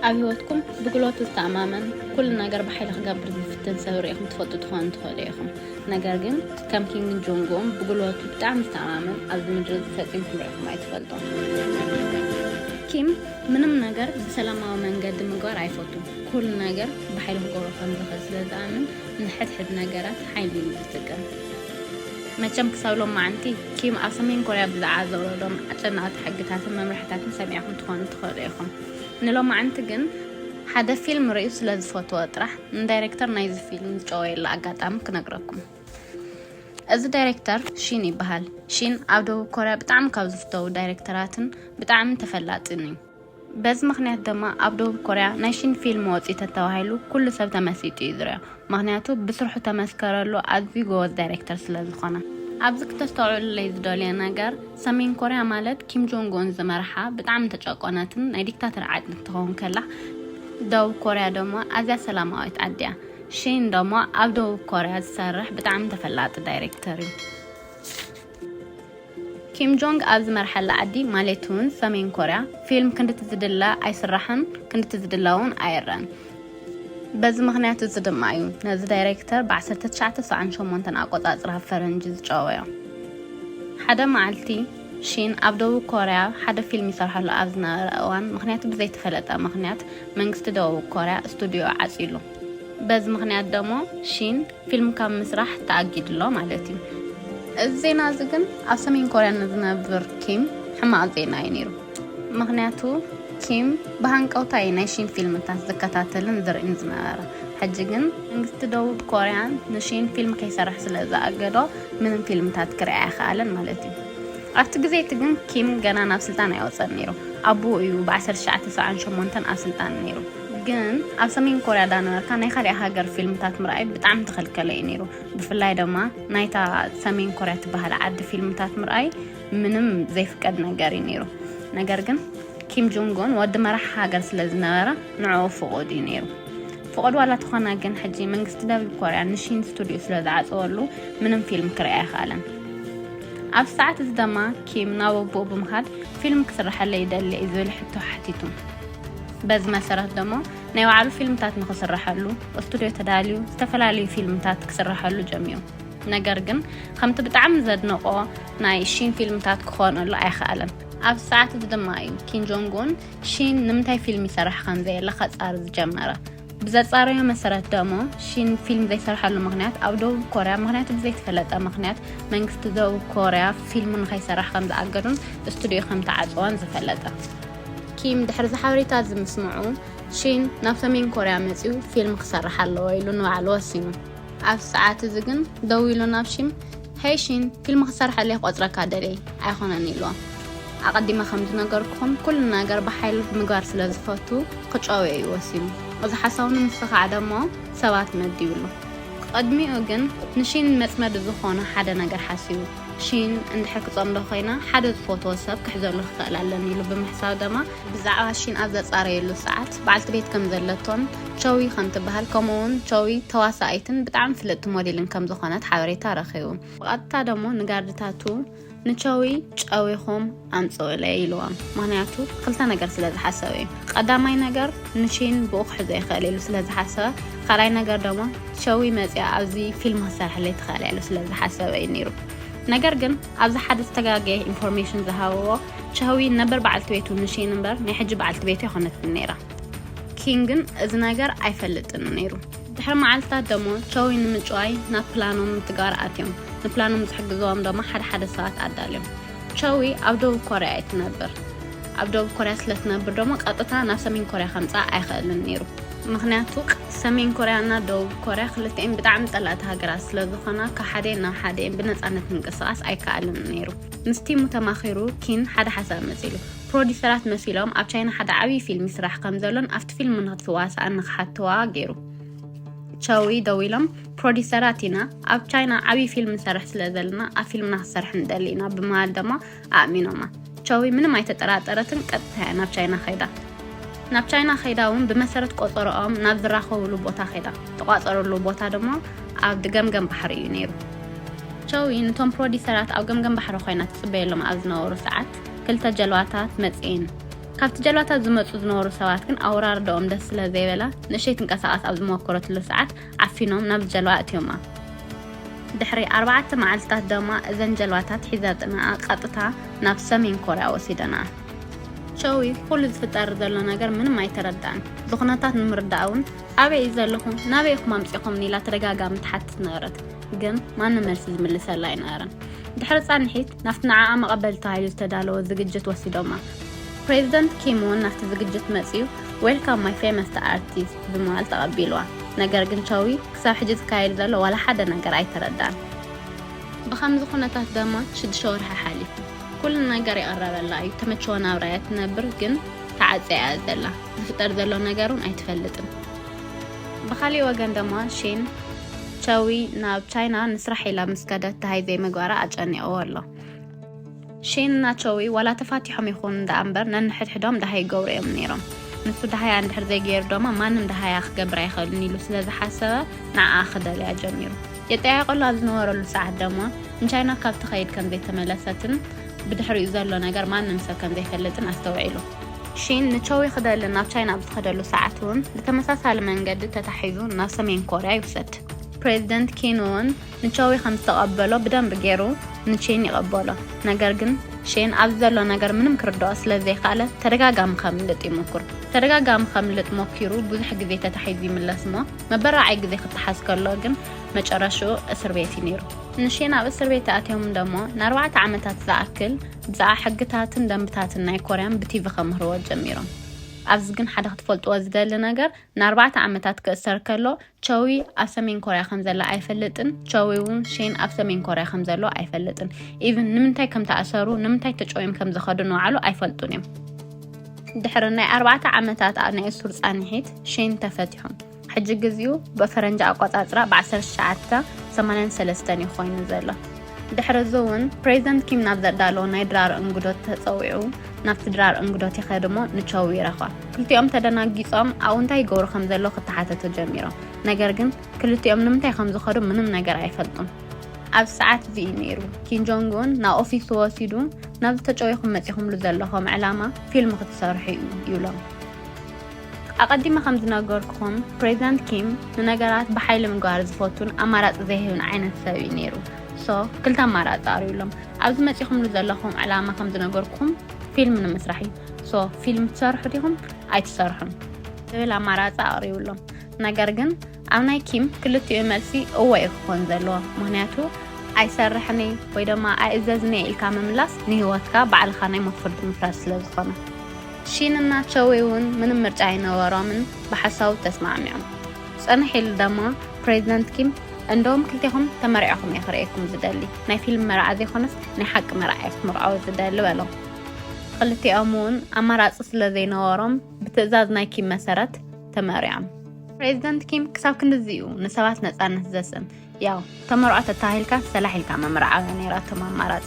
ኣብ ህይወትኩም ብጉልበቱ ዝተኣማመን፣ ኩሉ ነገር ብሓይሊ ክገብር ዝፍትን ሰብ ርኢኹም ትፈልጡ ትኾኑ ትኽእሉ ኢኹም። ነገር ግን ከም ኪም ጆንግ ኡን ብጉልበቱ ብጣዕሚ ዝተኣማመን ኣብዚ ምድሪ እዚ ፈጺምኩም ርኢኹም ኣይትፈልጡን። ኪም ምንም ነገር ብሰላማዊ መንገዲ ምግባር ኣይፈቱን። ኩሉ ነገር ብሓይሊ ክገብሮ ከም ዝኽእል ስለ ዝኣምን ንሕድሕድ ነገራት ሓይሊ እዩ ዝጥቀም። መቸም ክሳብ ሎማዓንቲ ኪም ኣብ ሰሜን ኮርያ ብዛዕባ ዘውረዶም ኣጨናቕቲ ሕግታትን መምርሕታትን ሰሚዕኹም ትኾኑ ትኽእሉ ኢኹም። ንሎማዓንቲ ግን ሓደ ፊልም ርእዩ ስለ ዝፈትዎ ጥራሕ ንዳይሬክተር ናይዚ ፊልም ዝጨወየሉ ኣጋጣሚ ክነግረኩም። እዚ ዳይሬክተር ሺን ይበሃል። ሺን ኣብ ደቡብ ኮርያ ብጣዕሚ ካብ ዝፍተዉ ዳይሬክተራትን ብጣዕሚ ተፈላጥን እዩ። በዚ ምኽንያት ድማ ኣብ ደቡብ ኮርያ ናይ ሺን ፊልም ወፂኡ ተተባሂሉ ኩሉ ሰብ ተመሲጡ እዩ ዝሪኦ። ምኽንያቱ ብስርሑ ተመስከረሉ ኣዝዩ ጎበዝ ዳይሬክተር ስለ ዝኾነ። ኣብዚ ክተስተውዕሉለይ ዝደልዮ ነገር ሰሜን ኮርያ ማለት ኪም ጆንግ ኡን ዝመርሓ ብጣዕሚ ተጨቆነትን ናይ ዲክታተር ዓዲ እንትኸውን ከላ ደቡብ ኮርያ ድማ ኣዝያ ሰላማዊት ዓዲ እያ። ሺን ደሞ ኣብ ደቡብ ኮርያ ዝሰርሕ ብጣዕሚ ተፈላጢ ዳይሬክተር እዩ። ኪም ጆንግ ኣብ ዝመርሓላ ዓዲ ማለት እውን ሰሜን ኮርያ ፊልም ክንድቲ ዝድለ ኣይስራሕን ክንድቲ ዝድለ እውን ኣይረን። በዚ ምኽንያት እዚ ድማ እዩ ነዚ ዳይሬክተር ብ1998 ኣቆጻጽራ ፈረንጂ ዝጨወዮ። ሓደ መዓልቲ ሺን ኣብ ደቡብ ኮርያ ሓደ ፊልም ይሰርሐሉ ኣብ ዝነበረ እዋን ምኽንያቱ ብዘይተፈለጠ ምኽንያት መንግስቲ ደቡብ ኮርያ ስቱዲዮ ዓጺሉ። በዚ ምኽንያት ደሞ ሺን ፊልም ካብ ምስራሕ ተኣጊዱ ኣሎ ማለት እዩ። እዚ ዜና እዚ ግን ኣብ ሰሜን ኮርያ ንዝነብር ኪም ሕማቕ ዜና እዩ ነይሩ። ምኽንያቱ ኪም ብሃንቀውታ እዩ ናይ ሺን ፊልምታት ዝከታተልን ዝርእን ዝነበረ። ሕጂ ግን መንግስቲ ደቡብ ኮርያ ንሺን ፊልም ከይሰርሕ ስለ ዝኣገዶ ምንም ፊልምታት ክርኢ ኣይኸኣለን ማለት እዩ። ኣብቲ ግዜ እቲ ግን ኪም ገና ናብ ስልጣን ኣይወፀን ነይሩ። ኣቦኡ እዩ ብ1998 ኣብ ስልጣን ነይሩ። ግን ኣብ ሰሜን ኮርያ ዳነበርካ ናይ ካሊእ ሃገር ፊልምታት ምርኣይ ብጣዕሚ ተኸልከለ እዩ ነይሩ። ብፍላይ ድማ ናይታ ሰሜን ኮርያ ትበሃል ዓዲ ፊልምታት ምርኣይ ምንም ዘይፍቀድ ነገር እዩ ነይሩ። ነገር ግን ኪም ጆንግ ኡን ወዲ መራሕ ሃገር ስለ ዝነበረ ንዕኡ ፍቑድ እዩ ነይሩ። ፍቑድ ዋላ ተኾነ ግን ሕጂ መንግስቲ ደቡብ ኮርያ ንሺን ስቱዲዮ ስለ ዝዓጸወሉ ምንም ፊልም ክርኢ ኣይኸኣለን። ኣብ ሰዓት እዚ ድማ ኪም ናብ ኣቦኡ ብምኻድ ፊልም ክስርሐለይ ይደሊ እዩ ዝብል ሕቶ ሓቲቱ። በዚ መሰረት ደሞ ናይ ባዕሉ ፊልምታት ንክስርሐሉ ስቱዲዮ ተዳልዩ ዝተፈላለዩ ፊልምታት ክስርሐሉ ጀሚሩ። ነገር ግን ከምቲ ብጣዕሚ ዘድንቆ ናይ ሺን ፊልምታት ክኾነሉ ኣይኸኣለን። ኣብ ሰዓት እዚ ድማ እዩ ኪም ጆንግ ኡን ሺን ንምንታይ ፊልም ይሰርሕ ከም ዘየለ ከጻሪ ዝጀመረ። ብዘጻረዮ መሰረት ደሞ ሺን ፊልም ዘይሰርሐሉ ምኽንያት ኣብ ደቡብ ኮርያ ምኽንያቱ ብዘይተፈለጠ ምኽንያት መንግስቲ ደቡብ ኮርያ ፊልሙ ንኸይሰርሕ ከም ዝኣገዱን ስቱዲዮ ከም ተዓጽወን ዝፈለጠ። ኪም ድሕሪ እዚ ሓበሬታ እዚ ምስምዑ ሺን ናብ ሰሜን ኮርያ መጺኡ ፊልም ክሰርሕ ኣለዎ ኢሉ ንባዕሉ ወሲኑ። ኣብ ሰዓት እዚ ግን ደዊሉ ናብ ሺን፣ "ሄይ ሺን፣ ፊልም ክሰርሐለይ ክቆጽረካ ደልየ ኣይኮነን" ኢልዎ። ኣቐዲመ ከም ዝነገርኩኹም ኩሉ ነገር ብሓይሊ ምግባር ስለ ዝፈቱ ክጨውዮ እዩ ወሲኑ። እዚ ሓሳቡ ንምስኻዕ ደሞ ሰባት መዲብሉ። ቅድሚኡ ግን ንሺን መጽመዲ ዝኾነ ሓደ ነገር ሓሲቡ። ሺን እንድሕር ክጸምዶ ኮይና ሓደ ዝፈትዎ ሰብ ክሕዘሉ ክኽእል ኣለኒ ኢሉ ብምሕሳብ ደማ ብዛዕባ ሺን ኣብ ዘጻረየሉ ሰዓት በዓልቲ ቤት ከም ዘለቶን ቸዊ ከም ትበሃል ከምኡ እውን ቸዊ ተዋሳኣይትን ብጣዕሚ ፍልጥቲ ሞዴልን ከም ዝኾነት ሓበሬታ ረኺቡ። ብቐጥታ ደሞ ንጋርድታቱ ንቸዊ ጨዊኹም ኣምጽኡለይ ኢልዎም። ምኽንያቱ ክልተ ነገር ስለ ዝሓሰበ እዩ። ቀዳማይ ነገር ንሺን ብኡ ክሕዞ ይኽእል ኢሉ ስለ ዝሓሰበ፣ ካልኣይ ነገር ደሞ ቸዊ መጽያ ኣብዚ ፊልም ክሰርሐለይ ትኽእል ኢሉ ስለ ዝሓሰበ እዩ ነይሩ። ነገር ግን ኣብዚ ሓደ ዝተጋገየ ኢንፎርሜሽን ዝሃብዎ ቸዊ ነበር በዓልቲ ቤቱ ንሺን እምበር ናይ ሕጂ በዓልቲ ቤቱ ኣይኮነትን ነይራ። ኪን ግን እዚ ነገር ኣይፈልጥን ነይሩ። ድሕሪ መዓልታት ደሞ ቸዊ ንምጭዋይ ናብ ፕላኖም ምትግባር ኣትዮም። ንፕላኖም ዝሕግዝዎም ደሞ ሓደ ሓደ ሰባት ኣዳልዮም። ቸዊ ኣብ ደቡብ ኮርያ እያ ትነብር። ኣብ ደቡብ ኮርያ ስለ ትነብር ደሞ ቀጥታ ናብ ሰሜን ኮርያ ከምጽኣ ኣይኽእልን ነይሩ። ምኽንያቱ ሰሜን ኮርያና ደቡብ ኮርያ ክልቲኤን ብጣዕሚ ጸላእቲ ሃገራት ስለ ዝኾና ካብ ሓደን ናብ ሓደን ብነጻነት ምንቅስቓስ ኣይከኣልን ነይሩ። ምስ ቲሙ ተማኺሩ ኪን ሓደ ሓሳብ መጺሉ። ፕሮዲሰራት መሲሎም ኣብ ቻይና ሓደ ዓብዪ ፊልም ይስራሕ ከም ዘሎን ኣብቲ ፊልም ንክትዋሳኣን ንክሓትዋ ገይሩ። ቸዊ ደዊሎም ፕሮዲሰራት ኢና ኣብ ቻይና ዓብዪ ፊልም ንሰርሕ ስለ ዘለና ኣብ ፊልምና ክሰርሕ ንደሊ ኢና ብምባል ድማ ኣእሚኖማ። ቸዊ ምንም ኣይተጠራጠረትን ቀጥታ እያ ናብ ቻይና ከይዳ። ናብ ቻይና ከይዳ እውን ብመሰረት ቆጸሮኦም ናብ ዝራኸብሉ ቦታ ከይዳ። ተቋጸረሉ ቦታ ድማ ኣብ ገምገም ባሕሪ እዩ ነይሩ። ቸዊ ነቶም ፕሮዲሰራት ኣብ ገምገም ባሕሪ ኮይና ትጽበየሎም ኣብ ዝነበሩ ሰዓት ክልተ ጀልባታት መጺኤን። ካብቲ ጀልባታት ዝመጹ ዝነበሩ ሰባት ግን ኣወራርዳኦም ደስ ስለ ዘይበላ፣ ንእሸይ ትንቀሳቐስ ኣብ ዝሞከረትሉ ሰዓት ዓፊኖም ናብቲ ጀልባ ኣእትዮማ። ድሕሪ ኣርባዕተ መዓልትታት ድማ እዘን ጀልባታት ሒዘንኣ ቀጥታ ናብ ሰሜን ኮርያ ወሲደንኣ። ቸዊ ኩሉ ዝፍጠር ዘሎ ነገር ምንም ኣይተረዳእን። ብኹነታት ንምርዳእ እውን ኣበይ እዩ ዘለኹም፣ ናበይ ኢኹም ኣምጺኹምኒ ኢላ ተደጋጋሚ ትሓትት ነበረት። ግን ማንም መልሲ ዝምልሰላ ኣይነበረን። ድሕሪ ጻንሒት ናብቲ ንዓኣ መቐበሊ ተባሂሉ ዝተዳለወ ዝግጅት ወሲዶማ። ፕሬዚደንት ኪም እውን ናብቲ ዝግጅት መጺኡ Welcome my famous artist ብምባል ተቐቢልዋ። ነገር ግን ቸዊ ክሳብ ሕጂ ዝካየድ ዘሎ ዋላ ሓደ ነገር ኣይተረዳን። ብኸምዚ ኩነታት ድማ ሽዱሽተ ወርሒ ሓሊፉ። ኩሉ ነገር ይቐረበላ እዩ። ተመቸወ ናብራ እያ ትነብር፣ ግን ተዓጽያ እያ ዘላ። ዝፍጠር ዘሎ ነገር እውን ኣይትፈልጥን። ብኻሊእ ወገን ድማ ሼን ቸዊ ናብ ቻይና ንስራሕ ኢላ ምስ ከደት ደሃይ ዘይምግባራ ኣጨኒቕዎ ኣሎ። ሼን እና ቸዊ ዋላ ተፋቲሖም ይኹን ደኣ እምበር ነንሕድሕዶም ደሃይ ይገብሩ እዮም ነይሮም። ንሱ ደሃያ እንድሕር ዘይገይሩ ድማ ማንም ደሃያ ክገብር ኣይኽእልን ኢሉ ስለ ዝሓሰበ ንዓኣ ክደልያ ጀሚሩ። የጠያየቐሉ ኣብ ዝነበረሉ ሰዓት ድማ ንቻይና ካብ ትኸይድ ከም ዘይተመለሰትን ብድሕሪኡ ዘሎ ነገር ማንም ሰብ ከም ዘይፈልጥን ኣስተውዒሉ። ሺን ንቸዊ ክደሊ ናብ ቻይና ኣብ ዝኸደሉ ሰዓት እውን ብተመሳሳሊ መንገዲ ተታሒዙ ናብ ሰሜን ኮርያ ይውሰድ። ፕሬዚደንት ኪን እውን ንቸዊ ከም ዝተቐበሎ ብደንብ ገይሩ ንቼን ይቐበሎ። ነገር ግን ሼን ኣብዚ ዘሎ ነገር ምንም ክርድኦ ስለ ዘይከኣለ ተደጋጋሚ ከምልጥ ይሞክር። ተደጋጋሚ ከምልጥ ሞኪሩ ብዙሕ ግዜ ተታሒዙ ይምለስ እሞ መበራዓይ ግዜ ክተሓዝ ከሎ ግን መጨረሽኡ እስር ቤት እዩ ነይሩ። ንሼን ኣብ እስር ቤት ኣትዮም ደሞ ንኣርባዕተ ዓመታት ዝኣክል ብዛዕባ ሕግታትን ደንብታትን ናይ ኮርያን ብቲቪ ከምህርዎ ጀሚሮም። ኣብዚ ግን ሓደ ክትፈልጥዎ ዝደሊ ነገር ንኣርባዕተ ዓመታት ክእሰር ከሎ ቸዊ ኣብ ሰሜን ኮርያ ከም ዘላ ኣይፈልጥን። ቸዊ እውን ሼን ኣብ ሰሜን ኮርያ ከም ዘሎ ኣይፈልጥን። ኢቭን ንምንታይ ከም ተኣሰሩ ንምንታይ ተጨውዮም ከም ዝኸዱ ንባዕሉ ኣይፈልጡን እዮም። ድሕሪ ናይ ኣርባዕተ ዓመታት ናይ እሱር ጻንሒት ሼን ተፈቲሑ። ሕጂ ግዚኡ ብፈረንጂ ኣቆጻጽራ ብ1983 እዩ ኮይኑ ዘሎ። ድሕሪ እዚ እውን ፕሬዚደንት ኪም ናብ ዘዳለዎ ናይ ድራር እንግዶት ተጸዊዑ ናብቲ ድራር እንግዶት ይኸድ እሞ ንቸዊ ይረኽባ። ክልቲኦም ተደናጊጾም ኣብኡ እንታይ ይገብሩ ከም ዘሎ ክተሓተቱ ጀሚሮም። ነገር ግን ክልቲኦም ንምንታይ ከም ዝኸዱ ምንም ነገር ኣይፈልጡን። ኣብ ሰዓት እዚ እዩ ነይሩ ኪም ጆንግ ኡን ናብ ኦፊሱ ወሲዱ ናብዚ ተጨዊኹም መጺኹምሉ ዘለኹም ዕላማ ፊልም ክትሰርሑ እዩ ይብሎም። ኣቐዲመ ከም ዝነገርኩኹም ፕሬዚዳንት ኪም ንነገራት ብሓይሊ ምግባር ዝፈቱን ኣማራጺ ዘይህብን ዓይነት ሰብ እዩ ነይሩ። ሶ ክልተ ኣማራጺ ኣቕሪብሎም። ኣብዚ መጺኹምሉ ዘለኹም ዕላማ ከም ዝነገርኩኹም ፊልም ንምስራሕ እዩ። ሶ ፊልም ትሰርሑ ዲኹም ኣይትሰርሑን ዝብል ኣማራጺ ኣቕሪብሎም። ነገር ግን ኣብ ናይ ኪም ክልቲኡ መልሲ እወ እዩ ክኾን ዘለዎ። ምኽንያቱ ኣይሰርሕን ወይ ድማ ኣይእዘዝን ኢልካ ምምላስ ንህይወትካ ባዕልኻ ናይ ሞት ፍርዲ ምፍራድ ስለ ዝኾነ። ሺን እና ቸዊ እውን ምንም ምርጫ ኣይነበሮምን ብሓሳቡ ተስማዕሚዖም። ጽንሕ ኢሉ ደማ ፕሬዚደንት ኪም እንደውም ክልቴኹም ተመርዕኹም እየ ክርእየኩም ዝደሊ። ናይ ፊልም መርዓ ዘይኮነስ ናይ ሓቂ መርዓ እየ ክትምርዖ ዝደሊ በሎም። ክልቲኦም እውን ኣማራጺ ስለ ዘይነበሮም ብትእዛዝ ናይ ኪም መሰረት ተመርዕዮም። ፕሬዚደንት ኪም ክሳብ ክንድዚ እዩ ንሰባት ነጻነት ዘስእን። ያው ተመርዖ ተታሂልካ ሰላሕ ኢልካ ምምርዓው እያ ነይራቶም ኣማራጺ።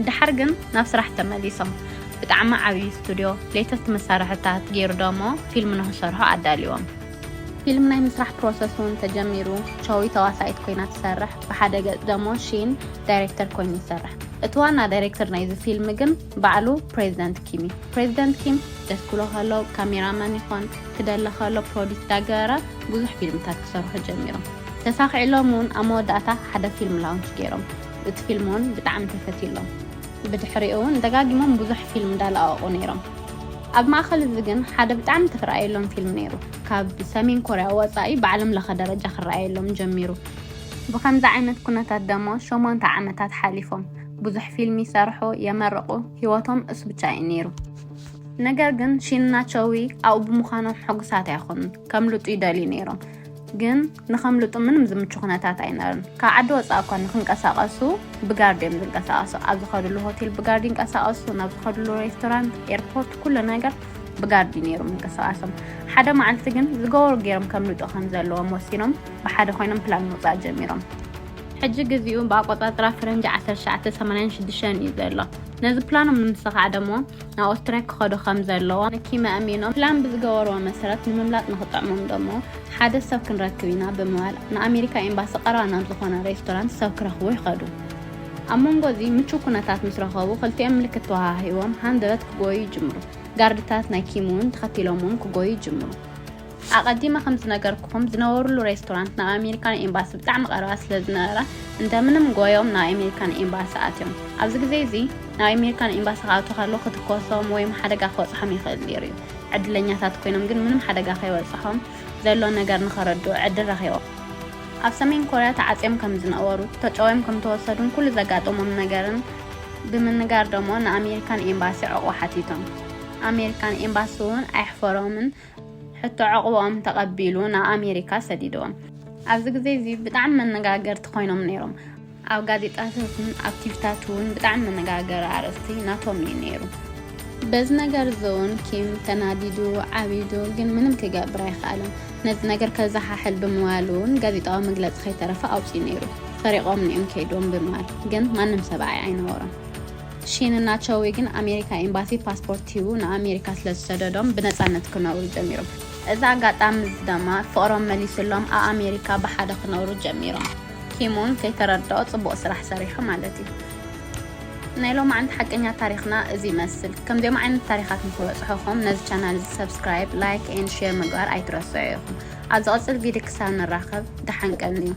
ድሓር ግን ናብ ስራሕ ተመሊሶም ብጣዕሚ ዓብዪ ስቱድዮ ሌተስት መሳርሕታት ገይሩ ደሞ ፊልም ንክሰርሑ ኣዳልዎም። ፊልም ናይ ምስራሕ ፕሮሰስ እውን ተጀሚሩ። ቸዊ ተዋሳኢት ኮይና ትሰርሕ፣ ብሓደ ገፅ ደሞ ሺን ዳይሬክተር ኮይኑ ይሰርሕ። እቲ ዋና ዳይሬክተር ናይዚ ፊልም ግን ባዕሉ ፕሬዚደንት ኪም እዩ። ፕሬዚደንት ኪም ደስ ክብሎ ከሎ ካሜራማን ይኾን ክደሊ ከሎ ፕሮዲስ ዳገበረ ብዙሕ ፊልምታት ክሰርሑ ጀሚሮም። ተሳኺዕሎም እውን ኣብ መወዳእታ ሓደ ፊልም ላውንች ገይሮም። እቲ ፊልም እውን ብጣዕሚ ተፈትዩሎም። ብድሕሪኡ እውን ደጋጊሞም ብዙሕ ፊልም እንዳለኣቑ ነይሮም። ኣብ ማእኸል እዚ ግን ሓደ ብጣዕሚ ተረኣየሎም ፊልም ነይሩ። ካብ ሰሜን ኮርያ ወፃኢ ብዓለም ለኸ ደረጃ ክረኣየሎም ጀሚሩ። ብኸምዚ ዓይነት ኩነታት ደሞ ሸሞንተ ዓመታት ሓሊፎም። ብዙሕ ፊልም ይሰርሑ፣ የመርቑ፣ ህይወቶም እሱ ብቻ እዩ ነይሩ። ነገር ግን ሺንና ቸዊ ኣብኡ ብምዃኖም ሕጉሳት ኣይኾኑን። ከምልጡ ይደልዩ ነይሮም። ግን ንኸምልጡ ምንም ዝምቹ ኩነታት ኣይነበርን። ካብ ዓዲ ወፃእ እኳ ንክንቀሳቐሱ ብጋርድ እዮም ዝንቀሳቐሱ። ኣብ ዝኸድሉ ሆቴል ብጋርድ ይንቀሳቐሱ፣ ናብ ዝኸድሉ ሬስቶራንት፣ ኤርፖርት፣ ኩሉ ነገር ብጋርድ እዩ ነይሩ ምንቅስቓሶም። ሓደ መዓልቲ ግን ዝገበሩ ገይሮም ከምልጡ ከም ዘለዎም ወሲኖም ብሓደ ኮይኖም ፕላን ምውፃእ ጀሚሮም። ሕጂ ግዚኡ ብኣቆፃፅራ ፈረንጂ ዓሰርተ ትሽዓተ ሰማንያን ሽዱሽተን እዩ ዘሎ። ነዚ ፕላኖም ንምስኻዕ ደሞ ናብ ኦስትርያ ክኸዱ ከም ዘለዎ ንኪም ኣእሚኖም ፕላን ብዝገበርዎ መሰረት ንምምላጥ ንክጥዕሞም ደሞ ሓደ ሰብ ክንረክብ ኢና ብምባል ንኣሜሪካ ኤምባሲ ቀረባ ናብ ዝኾነ ሬስቶራንት ሰብ ክረኽቡ ይኸዱ። ኣብ መንጎ እዚ ምቹው ኩነታት ምስ ረኸቡ ክልቲኦም ምልክት ተወሃሂቦም ሃንደበት ክጎዩ ይጅምሩ። ጋርድታት ናይ ኪም እውን ተኸቲሎም እውን ክጎዩ ይጅምሩ። ኣቐዲመ ከም ዝነገርኩኹም፣ ዝነበሩሉ ሬስቶራንት ናብ ኣሜሪካን ኤምባሲ ብጣዕሚ ቀረባ ስለ ዝነበረ፣ እንደምንም ጎዮም ናብ ኣሜሪካን ኤምባሲ ኣትዮም። ኣብዚ ግዜ እዚ ናብ ኣሜሪካን ኤምባሲ ክኣቱ ከሎ ክትኮሶም ወይ ሓደጋ ክበፅሖም ይኽእል ነይሩ እዩ። ዕድለኛታት ኮይኖም ግን ምንም ሓደጋ ከይበፅሖም ዘሎ ነገር ንኸረድኡ ዕድል ረኺቦም። ኣብ ሰሜን ኮርያ ተዓፅዮም ከም ዝነበሩ፣ ተጨውዮም ከም ተወሰዱን ኩሉ ዘጋጠሞም ነገርን ብምንጋር ደሞ ንኣሜሪካን ኤምባሲ ዕቑባ ሓቲቶም። ኣሜሪካን ኤምባሲ እውን ኣይሕፈሮምን፣ ሕቶ ዕቑባኦም ተቐቢሉ ናብ ኣሜሪካ ሰዲድዎም። ኣብዚ ግዜ እዚ ብጣዕሚ መነጋገርቲ ኮይኖም ነይሮም። ኣብ ጋዜጣታትን ኣብ ቲቪታት እውን ብጣዕሚ መነጋገሪ ኣርእስቲ ናቶም እዩ ነይሩ። በዚ ነገር እዚ እውን ኪም ተናዲዱ ዓቢዱ፣ ግን ምንም ክገብር ኣይከኣለን። ነዚ ነገር ከዘሓሕል ብምባል እውን ጋዜጣዊ መግለፂ ከይተረፈ ኣውፅኡ ነይሩ። ሰሪቖም እዮም ከይዶም ብምባል ግን ማንም ሰብኣይ ኣይነበሮም። ሺን እና ቸዊ ግን ኣሜሪካ ኤምባሲ ፓስፖርት ሂቡ ንኣሜሪካ ስለ ዝሰደዶም ብነፃነት ክነብሩ ጀሚሮም። እዚ ኣጋጣሚ እዚ ድማ ፍቕሮም መሊስሎም ኣብ ኣሜሪካ ብሓደ ክነብሩ ጀሚሮም። ኪም እውን ከይተረድኦ ፅቡቕ ስራሕ ሰሪሑ ማለት እዩ። ናይ ሎማዓንቲ ሓቀኛ ታሪኽና እዚ ይመስል። ከምዚኦም ዓይነት ታሪኻት ንክበፅሑኹም ነዚ ቻናል እዚ subscribe፣ like and share ምግባር ኣይትረስዑ ኢኹም። ኣብ ዝቕፅል ቪድዮ ክሳብ ንራኸብ ደሓን ቀንዩ።